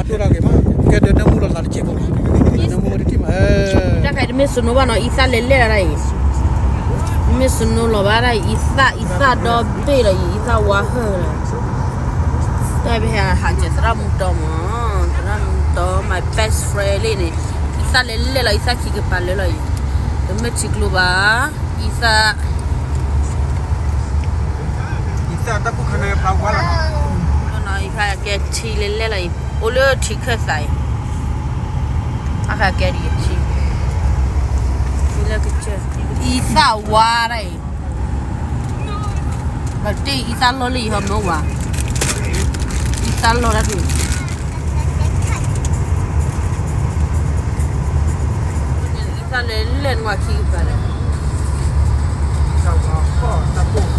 ကဲဒီးနၢမူလီၤလၢ်တစဲးဖိ, နၢမူဝဲတထံၣ်မး, တၢ်ခါအံၤတမ့ၢ် snow ဘၣ်နီၤ, အံသၣ်လဲၤလဲၣ်လီၤတၢ်အံၤ, တမ့ၢ် snow လီၤဘၣ်တၢ်အံၤ, အံသၣ် အံသၣ်ဒီဘ့ၣ်လီၤအံၤ, အံသၣ်ဝါဟၢၣ်လီၤ, တၢ်ပဟဲဟးစၢၤသရၣ်မူတီမး, သရၣ်မူတီ my best friend လံန့ၣ်, အံသၣ်လဲၤလဲၣ်လီၤ, အံသၣ်ခံကပၤလၢလီၤအံၤ, တမ့ၢ်ထံကျိဘၣ်, အံသၣ် အံသၣ်တၢ်ကူၣ်ခါန့ၣ်ဖျါဝါလီၤနီၤ, အံသၣ်ကဲထံလဲၤလဲၣ်လီၤအံၤ, အိၣ်လၢထံခၢၣ်သးအံၤ, အါခါကဲဒ်အံၤထံ, လၢကစၢၢ်, အံသၣ်ဝါတၢ်အံၤ, ဘၣ်တ့ၢ်အံသၣ်လီၢ်လၢယဟီမၢဝါ, အံသၣ်လီၢ်တၢ်ဒုး အံသၣ်လဲၤလဲၣ်နွံခံကပၤလဲၣ်,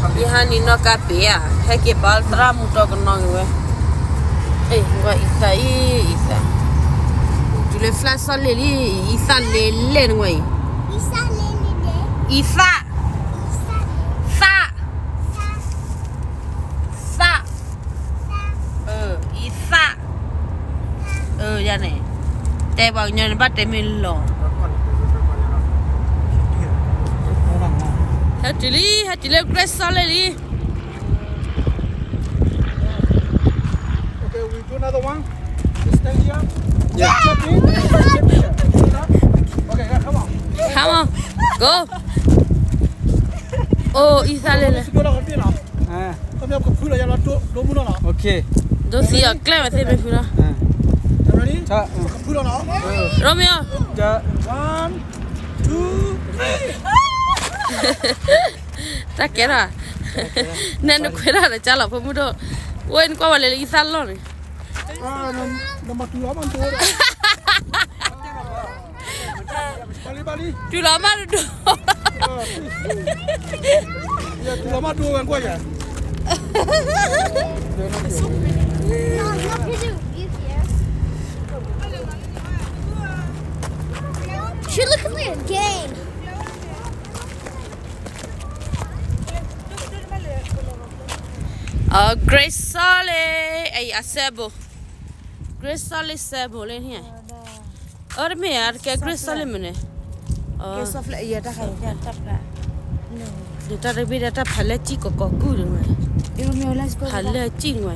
ယဟးနံၤနီၢ်ကါပ့ၤဧါ, ဟဲက့ၤဘါသရၣ်မူတီကနီၤက့ၤဝဲ, အံသၣ်အံၤ, အံသၣ်, တုၤလၢ flash စီလ့ၣ်လံ, အံသၣ်လဲၤလဲၣ်နွံအံၤ, အံသၣ်, သၣ်, သၣ် အံသၣ်, ယၤန့ၣ်, တဲပှၤကညီန့ၣ်ဘၣ်တဲမ့ၢ်လီၤ, ဟဲတုၤလံ, ဟဲတုၤလၢ Great Salt Lake လံ. Okay, we do another one. Just stand here. Yeah. Check in. Check in. Okay, yeah, come on. Come on. Go. အိၣ်အံသၣ်လဲၤလဲၤ, ဒိးသံအီၤကျဲမ့ၢ်သ့မ့ၢ်ဖုလီၤ, Ready? One, two, three. တၢ်ကဲထီၣ်, နဲနခွဲးထီၣ်ဒီးကၢ်လီၤဖိမုၣ်ဒိၣ်, ဝဲနကွၢ်ဝဲလဲၤလၢအံသၣ်လီၢ်န့ၣ်, နမၤတုၤလီၤမးဒိၣ်ဒီး, တုၤလီၤမးဒိၣ်, တုၤလီၤမးဒိၣ်ဝဲကွၢ်ယၤ. She looking like a game. Great Salt Lake အံၤအစဲဘိ, Great Salt Lake စဲဘိလၢန့ၣ်, အၢ တမ့ၢ်ဧါ, တကဲ Great Salt Lake မ့ၢ်န့ၣ်, ဒ်တၢ်တဘ့ၣ်ဒၣ်တၢ်ဖးလဲၢ်စံၣ်ကီးကီးကုၢ်ဒၣ်ဝဲ, ဖးလဲၢ်စံၣ်ဝဲ,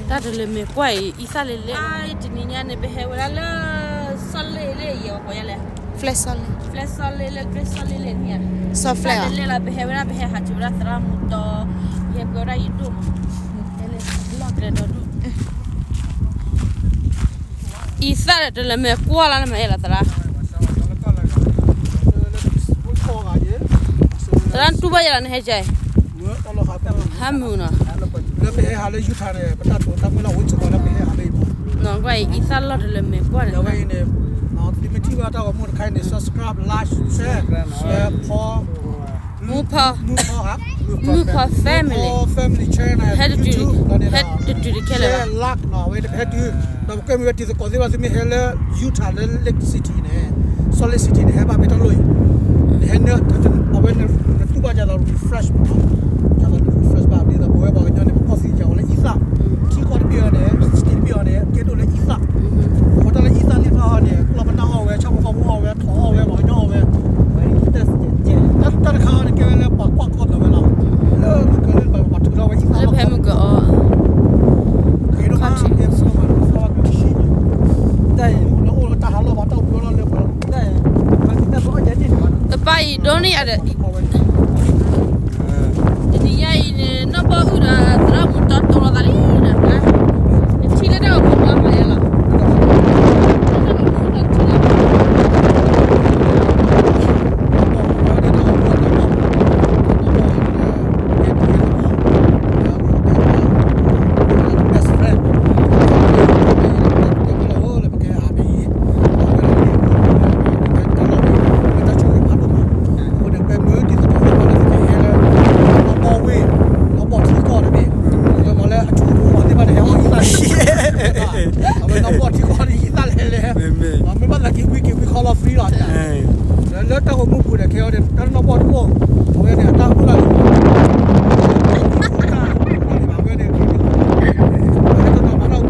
တၢ်တလၢမဲာ်ကွၢ်အံၤ အံသၣ်လဲၤလဲၣ်, တနံၤညါန့ၣ် ပဟဲဝဲဒၣ်လၢ Salt Lake လၢယဲၢ်ပှၤကိးယၤလဲၣ်, Flash Salt Lake, Flash Salt Lake လၢ Great Salt Lake လၢန့ၣ်ဧါ, အံသၣ်လဲၤလဲၣ်လီၤ, ပဟဲဝဲဒၣ် ပဟဲဟးစၢၤဝဲဒၣ်သရၣ်မူတီ, ပဟဲကွဲဝဲဒၣ်ယဒိၣ်မး, လီၢ်ကျဲဒီဒူၣ် အံသၣ်ဒီးတလၢမဲာ်ကွၢ်လၢနမဲာ်ယဲလီၤသရၣ်, သရၣ်တူၢ်ဘၣ်ယဲလီၤနဟဲကါအံၤ, ဟးမုာ်နီၤ, လၢပဟဲဟးလၢ Utah န့ၣ် ပတၢ်တိာ်တၢ်မုၢ်လၢ်ဝံၤစ့ၢ်ကီးလၢပဟဲဟးလၢအံၤဘၣ်, နကွၢ်အံၤ အံသၣ်လီၢ်တလၢမဲာ်ကွၢ်န့ၣ်, ဝဲအံၤန့ၣ်သုမ့ၢ်ထံၣ်ဘၣ်တၢ်ဂီၤမူတခါအံၤန့ၣ် subscribe, like, share, ဖီ မူဖီ, မူဖီ family, ဟဲတတုၤ, ဟဲတတုၤတခဲလၢာ်ဘၣ်, like နီၤ အဝဲတဖဲတုၤ, ဒီးပကွဲမုာ်ဝဲတံၤသကိးသ့ၣ်တဖၣ် သုမ့ၢ်ဟဲလၢ Utah လၢ Lake City န့ၣ်, Salt Lake City န့ၣ် ဟဲဘၣ်ဖဲတၢ်လီၢ်အံၤ, နဟဲနၢ်, အဝဲနတူၢ်ဘၣ်ယၤဒီး refresh မး, ယၤဒီး refresh ဘၣ်ဒ်သိးပဝဲပှၤကညီန့ၣ် ပကီၢ်သံယၤဝဲလၢအံသၣ်, ထံကီၢ်တဘ့ၣ်အံၤန့ၣ် state တဘ့ၣ်အံၤန့ၣ် ကဲဒိၣ်လၢအံသၣ်, အဃိတၢ်လၢအံသၣ်န့ၣ်တဖၣ်အံၤန့ၣ် ကျီၢ်ပနၢ်အီၣ်ဝဲ ဆၣ်ဖိကီၢ်ဖိအီၣ်ဝဲ ထိးအီၣ်ဝဲ ပှၤကညီအီၣ်ဝဲ, တၢ်တခါအံၤန့ၣ် ကဲဝဲလၢပှၤကွၢ်ကီၢ်ဒီးဝဲလီၤ, လၢမုၢ်ကလၢပှၤထုးထီၣ်ဝဲအံသၣ်လီၢ်, ကဲဒိၣ်မး ကဲဖိမး လၢပသၣ်ဝဲကလၢဆံ, တၢ်အံၤလၢအိၣ်လၢတၢ်ဟးလီၢ်ဘၣ် တၢ်အိၣ်ပှဲၤလီၤလၢပှဲၤလီၤ, တၢ်အံၤ တပၢ်အံၤဒိၣ်န့ၢ်ယၤဒီး, တနံၤညါအံၤန့ၣ် နီၢ်ဘီအုၣ်ဒီးသရၣ်မူတီတိလိာ်သးလံ, နထံၣ်လၢတၢ်အိၣ်ဖှိၣ်မၤယဲလီၤ, အဝဲနီၢ်ဘီထံကီၢ်န့ၣ် အံသၣ်လဲၤလဲၣ်, မ့ၢ်ဘၣ်သးက့ၤဝံက့ၤဝံခီလီၤ free လီၤ, လၢတၢ်ဂီၤမူပူၤန့ၣ် ခဲအံၤန့ၣ် တၢ်နီၢ်ဘီတအိၣ်, အဝဲန့ၣ် အတၢ်အိၣ်ဖှိၣ်လီၤ, အဝဲန့ၣ် တနီၤမၤတၢ်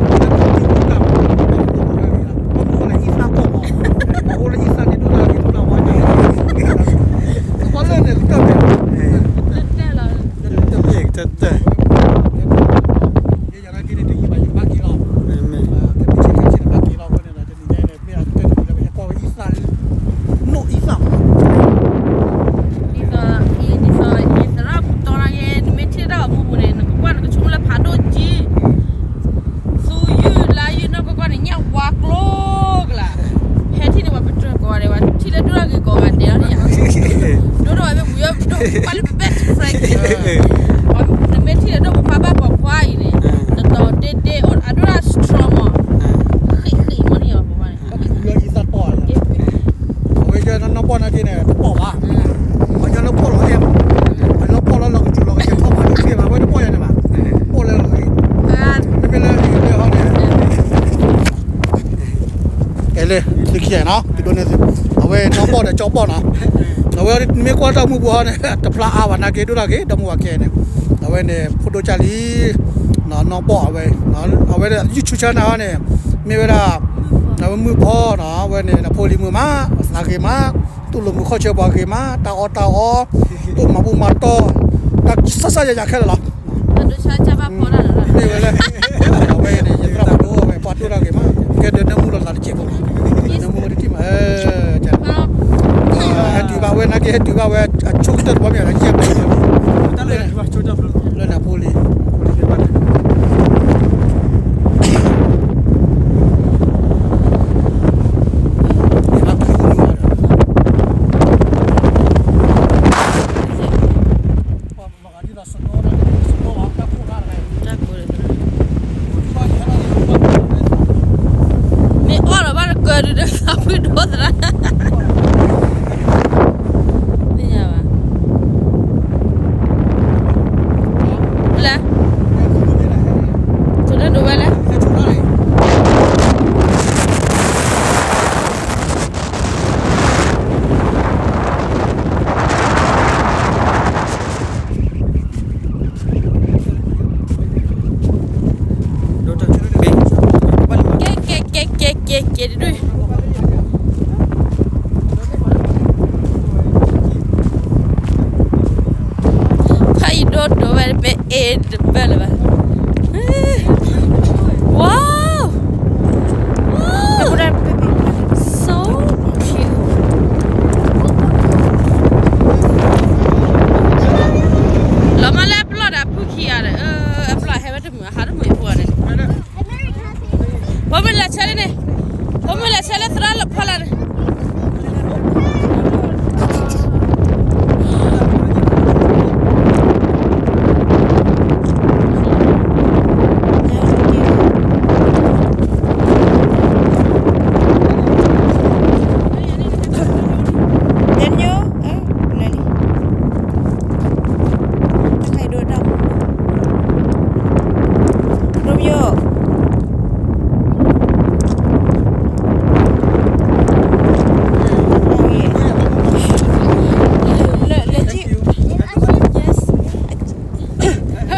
လၢသုခံဂၤနီၤ သုဒိးန့ၢ်သု အဝဲနီၢ်ဘီၣ်ဒီးကၠီဘီၣ်နီၤ အဝဲမ့ၢ်ကွၢ်တၢ်မုၢ်ပူၤဟီန့ၣ် တဖျါအါဘၣ်နာ်က့ဒိၣ်တၢ်ဂ့ၤ ဒီမုၢ်ဝၤခဲန့ၣ် အဝဲန့ၣ် ဖိဒိၣ်ကၢ်လံ နီၢ်ဘီၣ်အဝဲ အဝဲ YouTube channel ဟီန့ၣ် မ့ၢ်ဝဲဒၣ် အဝဲမုၣ်ဖီနီၤ အဝဲန့ၣ် နဖိလံၤမုာ်မး အဂ့ၤမး တူၢ်လိာ်မုာ်ခီၣ်ဆၢပှၤဂ့ၤမး တၢ်အီၣ်တၢ်အီ အိၣ်မၤဘူၣ်မၤတီၢ် တၢ်ဆၢဆၢယၤယၤခဲလၢာ်လီၤ မ့ၢ်ဝဲလၢ အဝဲန့ၣ် ယသရၣ်ဖိအဝဲပှၤဒိၣ်တၢ်ဂ့ၤမး ကဲဒိးနၢမူလီၤလၢတစဲးဖိ နၢမူဝဲတထံၣ်မး ဟဲတုၤဘၣ်ဝဲနာ်က့ ဟဲတုၤဘၣ်ဝဲ အဆိကတၢၢ်တဘီမ့ၢ် အဝဲကဲဘျီ လၢနဖိလံၤ မ့ၢ်အီၣ်လီၤဘၣ်တကၢၤဒုးဒီးသးဖုဒိသရၣ် သ့ၣ်ညါဘၣ် လဲၣ် ဆိဒိၣ်ဒိၣ်ဝဲလဲၣ် ကဲ ကဲ ကဲ ကဲ ကဲ ကဲ တဒု ဖးယံၤဒိၣ်ဒိၣ်ဝဲ မ့ၢ်အဲၣ်တဘၢလၢၤဘၣ် Wow! Wow! So cute! လီၤမၢ်လၢအပျီၢ်ဒီးဖုခံဂၤဒီး အပျီၢ်ဟဲဝဲတမုာ် အဟးတမုာ်အဖိန့ၣ် ဖိမုၣ်လဲၤဆဲလၢန့ၣ် ဖိမုၣ်လဲၤဆဲလၢသရၣ်လၢဖီလာ်န့ၣ် Daniel, eh, Lily. Romeo.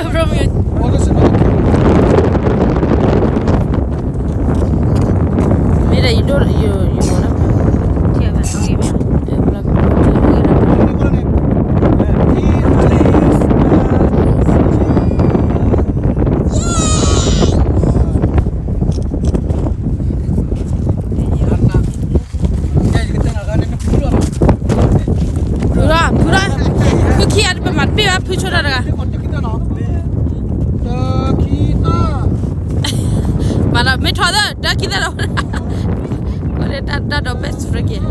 Romeo. မ့ၢ်ဒီးယဒိၣ်ယဒိၣ်လၢ ဖုရၣ် ဖုရၣ် ဖုခံဂၤတပမၤတဘ့ၣ်ဘၣ် ဖုဆိတၢ်တဂၤ မၤဒီးမ့ၢ်ထီၣ်သၢ တၢ်ခံသၢဒီး တၢ်ဒီး best friend က့ၤ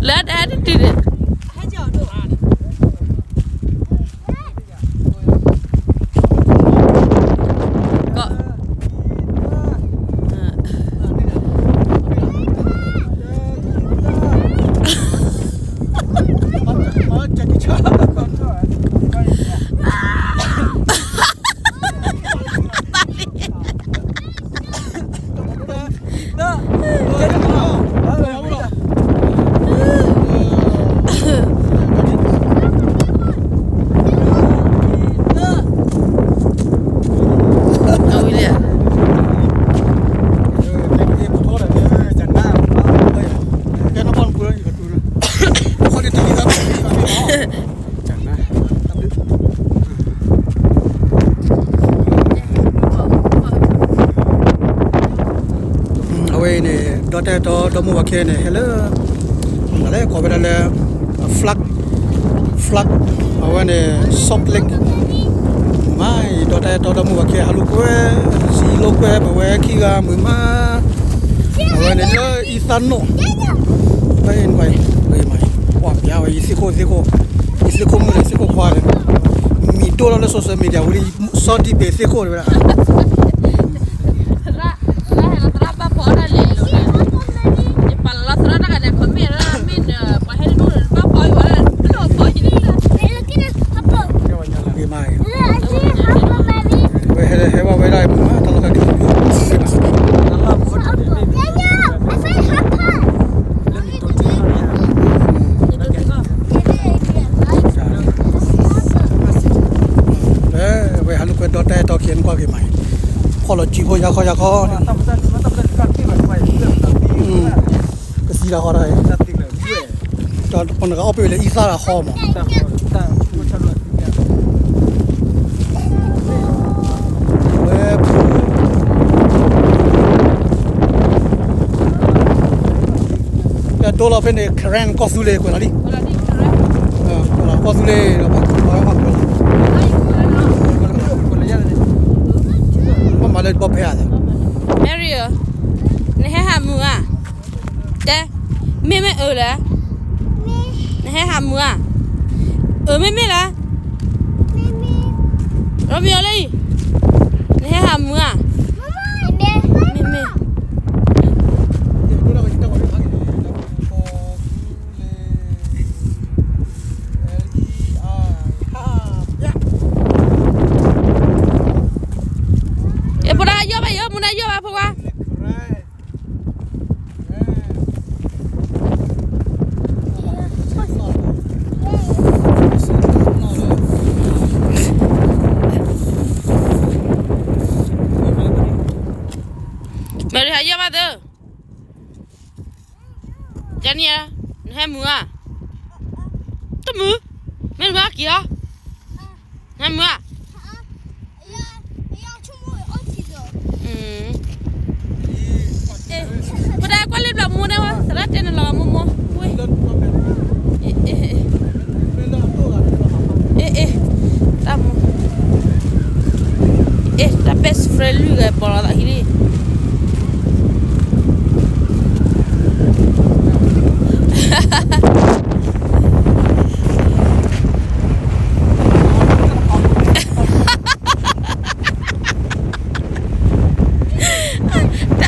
လၢတဟဲတတုၤန့ၣ် ကီး အဝဲအံၤန့ၣ် ဒီတၢ်အဲၣ်တီဒီမါဝၤခဲန့ၣ် ဟဲလၢ မနုၤလဲၣ် ကိးဝဲဒၣ်လၢ flag flag အဝဲန့ၣ် Salt Lake မ့ၢ် ဒီတၢ်အဲၣ်တီဒီမါဝၤခဲ ဟးလိာ်ကွဲ စံးလိာ်ကွဲ ပဝဲခံဂၤမုာ်မး အဝဲန့ၣ်လၢအံသၣ်နိၣ် ဖဲအံၤနကွၢ်အံၤ ပှၤပျါဝဲ ယသ့ၣ်ခိၣ်သ့ၣ်ခိၣ် ယသ့ၣ်ခိၣ်မုၣ်ဒီးသ့ၣ်ခိၣ်ခွါဒီး မံၤဒိၣ်ထီၣ်လၢ social media ဝံၤလံ စီၤဒံဘ့ၣ်သ့ၣ်ခိၣ်ဝဲဒၣ် မ့ၢ် ဝဲဟဲ ဟဲဘၣ်ဝဲ ဖီၣ်လီၤစုဖိ ယါခီယါခီ, ကသံတၢ်ဃီတၢ်, ပနကအီၣ်ပ့ၢ်ဝဲလၢအံသၣ်တၢ်ဃီမး, ဝဲ ပဒိလီၤဖဲန့ၣ် Karen ကီၢ်သူလ့ၤကွဲးလီၤလံ, ကီၢ်သူလ့ၤဒီး ဘၣ်မၤလၢဘီဖဲဧါ, Mary ဧၢ, နဟဲဟးမုာ်ဧါ, တဲ, မ့မ့ၢ်အၢလဲၣ်, နဟဲဟးမုာ်ဧါ, အၢမ့မ့ၢ်လဲၣ်, ရီမံၤအီၤလၢအံၤ, နဟဲဟးမုာ်ဧါ, မ့မ့ၢ် ဖိဒါယီၢ်ဘၣ်ယီၢ် မူဒါယီၢ်ဘၣ်ဖိခွါ, မ့ၢ်ရဟးယီၢ်ဘၣ်သၢ ကဲန့ၣ်ဧါ, နဟဲမုာ်ဧါ, တမုာ်, မ့ၢ်နမၤက့ၤအီၤ, နဟဲမုာ်ဧါ, ဖိဒါကွၢ်လံဘျီမိၢ်န့ၣ်ဝဲ သရၣ်တဲနလီၤမိၢ်မိၢ်, အ့ တၢ်မိၢ်, အ့ တၢ် best friend လွံၢ်ဂၤပီၤလီၤသးဟံၣ်လ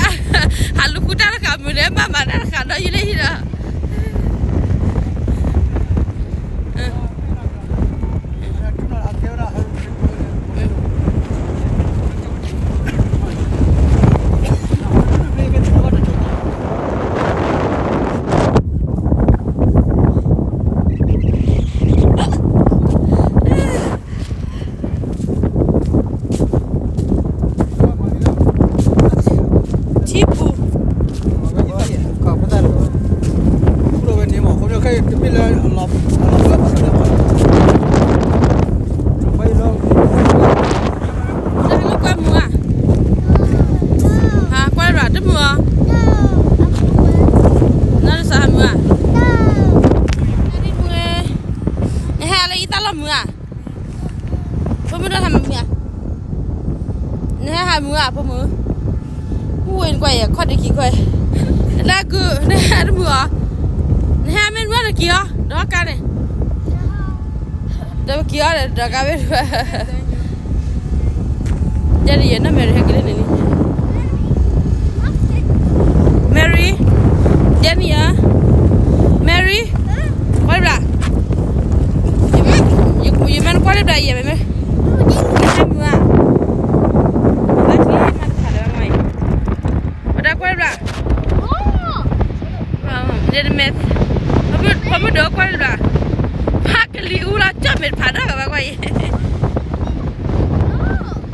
ံ ဟးလူၤဃုတၢ်တဃာ်မုာ်န့ၣ် မၤမၤတၢ်တဃာ်ဒီးယုၢ်လၢဟံၣ်ဒီး ထံပူၤ ကွၢ်မုာ်ဧါ, ဟးကွၢ်ရၤတမုာ်အီၤ, နီၢ်တစးဟးမုာ်ဧါ, နဟဲလၢအံသၣ်လီၢ်မုာ်ဧါ, ဖိမုၣ်ဒိၣ်ဟးမုာ်ဧါ, နဟဲဟးမုာ်ဧါ ဖိမုၣ်, ဝ့ၢ်နကွၢ်ယဲ ခီၣ်ဒံးခံခွဲ, နဒၢ်ကုၢ် နဟဲတမုာ်အီၤ, နဟဲမ့ၢ်မုာ်တက့ၤအီၤ ဒီးကါန့ၣ် ဒီးပက့ၤအီၤဒီးကါဝဲ, တဲဒ်ယဲ နီၢ်မဲရံဟဲက့ၤလၢန့ၣ်လံ, မဲရံ, တဲနံၤဧါ, မဲရံ, ကွၢ်လံဘျး, ယမ့ၢ်နကွၢ်လံဘျးယဲမ့ၢ်, ဟဲမုာ်ဧါ, လၢချံမၤတဖၣ်လၢၤဘၣ်မ့ၢ်, ဝဲဒၣ်ကွၢ်လံဘျး ဒ်နမဲာ်, ဖိမုၣ်ဒိၣ်ကွၢ်လံဘျး, ဖးကလံၤအူလီၤ ကၠီၣ်မဲာ်တဖးဒိၣ်ကဘၣ်ကွၢ်အံၤ,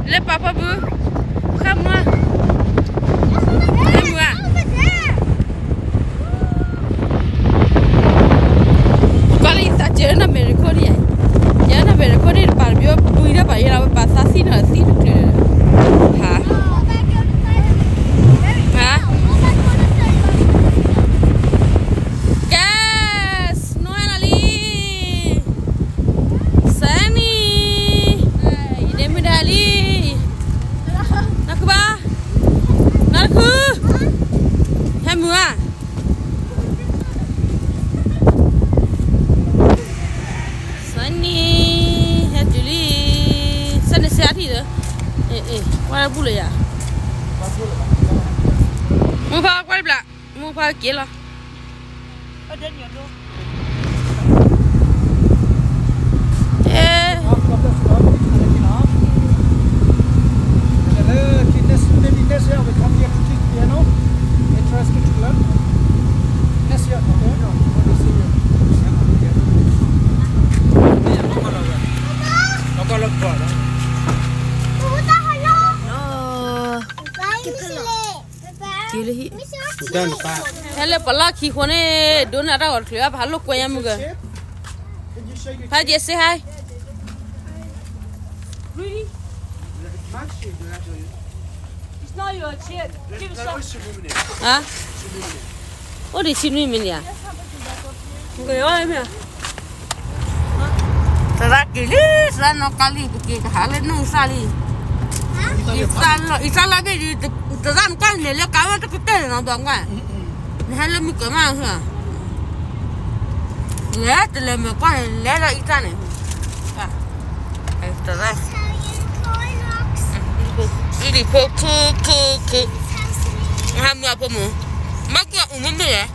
လၢပာ်ဖီဘု, ဃၣ်မုၢ်, ဃၣ်မုၢ်ဧါ, ကွၢ်လံသးစၢၤနီၢ်မဲာ်တခိၣ်န့ၣ်, ယနီၢ်မဲာ်တခိၣ်န့ၣ် တပာ်တဘျီဘုံဒီးပာ်ယဲလီၤ ပာ်သးသံနီၤသံတချုး, ဟါ, ဟါ Guys, နွံလီၤလံ, Sunny, ယဒ့မုၣ်ဒါလံ, နၢ်ခုဘၣ်, နၢ်ခု, ဟဲမုာ်ဧါ, Sunny, ဟဲတုၤလံ, Sunny စဲအထံၣ်ဒီး, ကွၢ်ဘူၣ်လၢယၤ, မုၢ်ဖါကွၢ်တဘျး, မုၢ်ဖါက့ၤလီၤ. က့ၤလၢဟံၣ်, ဟဲလၢပလီၢ်ခံဃိန့ၣ် ဒိးန့ၢ်အတၢ်ဂီၤတချုးဘၣ် ပဟးလိာ်ကွဲညါမုၢ်က, ဖးယဲ say hi. It's not your chair. Give us some. အိၣ်ဒံးဆံနွံမံးနံးဧါ. သရၣ်က့ၤလံ, သရၣ်နီၢ်ကါလံ, ပက့ၤကဟးလၢနုၢ်သၣ်လံ. အံသၣ်လီၤဘ့ၣ်ဒံး, သရၣ်နကါန့ၣ်လဲၤလၢကါဝဲတကတၢၢ်န့ၣ်နီၤ ဘီမုၢ်, နဟဲလၢမုၢ်ကမၣ်ဟၢ, လဲၤတလဲၤမုၢ်ကွၢ်န့ၣ် လဲၤလၢအံသၣ်န့ၣ်, သရၣ်, အံၤဒံးဖိခုခုခု, ဟးမုၢ်အဖိမုၢ်, ဘၣ်ကွၢ်အူမ့ၢ်မ့ၢ်လဲၣ်.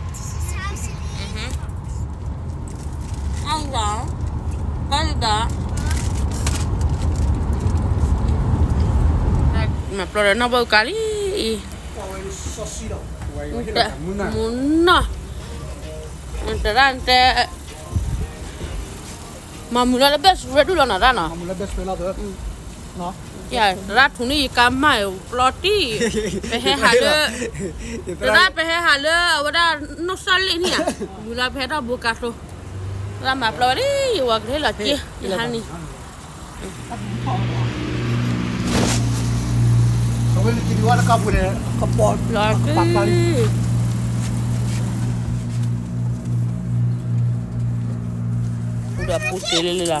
မၤပျီဒီးနီၢ်ဘၢၣ်ကါလံအံၤ, မုၢ်နီၢ်, တရၣ်တဲ, မၤမုၢ်လီၤလၢ best friend ဒူၣ်လီၤနၤတၢ်နီၤ. တရၣ်ထူန့ၣ်ယကါမၢ်ပျီတံၢ်, ပဟဲဟးလၢ, တရၣ်ပဟဲဟးလၢအဝဲဒၣ်နီၢ်စၢ်လ့ၣ်န့ၣ်ဧါ, မုၢ်လီၤပဟဲထီၣ်ဘိကါသိ, တရၣ်မၤပျီဝဲလံ ယဝၤကဟ့ၣ်လီၤက့ၤ ယဟါန့ၣ် ပူၤဒီးပူၤတ့ၢ်လံလံလီၤ,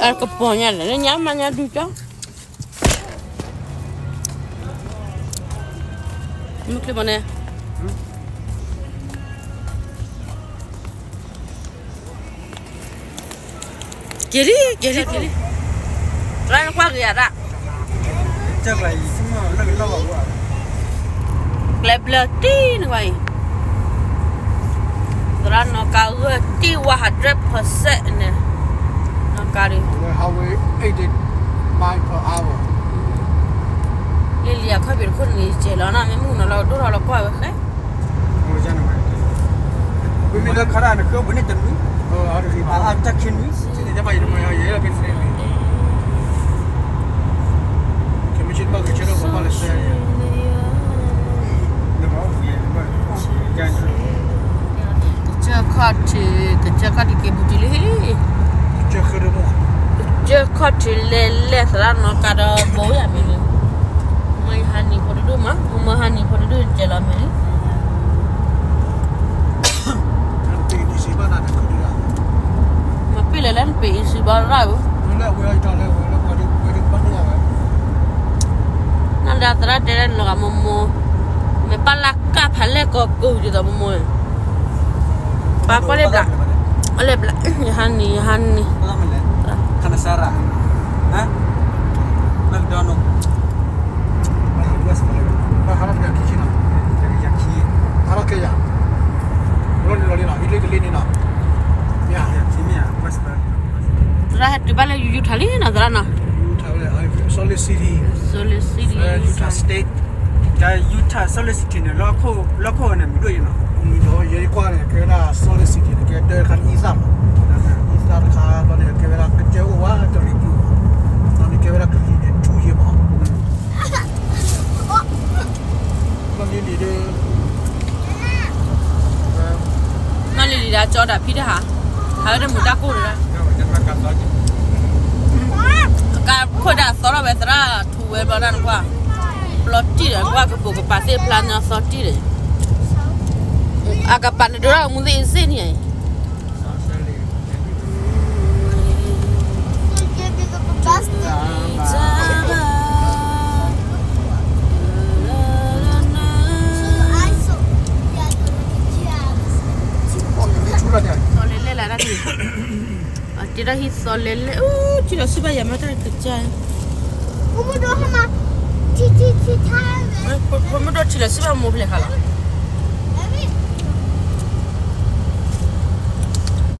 အကပီၤညါလဲၣ် လၢညါမးညါဒုးကၠီ, မုၢ်ချ့မးန့ၣ် က့ၤလံ က့ၤလံ က့ၤလံ, တရၣ်နကွၢ်က့ၤယၤဒၣ်, ကျဲဘျၢတံၢ်နကွၢ်အံၤ, သရၣ်နီၢ်ကါဂၢၢ်တံၢ်ဝဲ hundred percent န့ၣ်, နီၢ်ကါဒံး, လံလံအခီၣ်ဖံးတခိၣ်န့ၣ် ယစဲးလီၤနီၤ မ့ၢ်မုၢ်နီၤလီၤဒိၣ်ထီၣ်လီၤကွၢ်ဝဲဃဲ ဝံၤမ့ၢ်လၢခါရၣ်န့ၣ် ဃုဘိးန့ၣ်တနွံ, အတၢ်ခံနွံ, ကစၢၢ်ခီၣ်ထံး ကစၢၢ်ခီၣ်ထံးက့ၤဘူးတံၢ်လံ, ကစၢၢ်ခီၣ်ထံးလဲၤလဲၤသရၣ်နီၢ်ကါဒီးဘိယၤမ့ၢ်လံ, မ့ၢ်ဟါနံၤဖိတဒူၣ်မး မ့ၢ်ဟါနံၤဖိတဒူၣ်ကဲလီၤမ့ၢ်လံ မ့ၢ်ပ့ၢ်လဲၤလၢနပ့ၢ်အံၤစံးဘီရၣ်ဧၢ, နဒၣ်သရၣ်တဲလၢနလီၤဂာ်မိၢ်မိၢ်, မ့ၢ်ပၢ်လၢကၢ်ဖးလဲၣ်ကီၢ်ကိးဒ်သိးမိၢ်မိၢ်, ပၢ်ကွၢ်လၢဘျး, အလဲၤဘျး, ယဟါနံၤ ယဟါနံၤ, သရၣ်ဟဲတုၤဘၣ်လၢ Utah လံနီၤ သရၣ်နီၤ, Salt Lake City, Salt Lake City, Utah State, Utah Salt Lake City န့ၣ် လီၢ်ခိၣ်န့ၣ် မုၢ်ဒိၣ်ယံၤနီၤ, မုၢ်ဒိၣ်ယဲယကွၢ်န့ၣ် ကဲဝဲဒၣ် Salt Lake City န့ၣ် ကဲဒၢတခါန့ၣ် အံသၣ်မး, အံသၣ်တခါဘျီန့ၣ် ကဲဝဲဒၣ်ကစၢၢ်အိၣ်ဝဲတရံးပူၤ, ဘျီန့ၣ်ကဲဝဲဒၣ်ကလံၤန့ၣ်ထူၣ်ယဲမး လီၤလံလံၤဒီး, မၤလံလံၤဒီးကၠီဒၣ်ဖံးတဟး, ဟးဝဲတမုာ်တၢ်ကိၢ်ဒီး, ကါခိၣ်ဒၣ်သီထီၣ်ဝဲသရၣ်ထူဝဲဘျီဒၣ်နကွၢ်, ဘျီတံၢ်ဒီးကွၢ်ကပိာ်ကပၤသ့ၣ်ဖျါညီသီတံၢ်ဒီး, အကပၤန့ၣ်ဒိၣ်ထီၣ်မူသ့ၣ်အံၤသ့ၣ်န့ၣ် သီလဲၤလဲၣ်လၢတၢ်န့ၣ်, တ့ထီၣ်ဟံၣ်သီလဲၤလဲၣ်, အိၣ်ထံလီၤစံးဘၣ်ယၤမ့ၢ်တၢ်ကစၢ်, ဖိမုၣ်ဒိၣ်ထံလီၤစံးဘၣ်မိၢ်ဖျဲၣ်ခါလီၤ,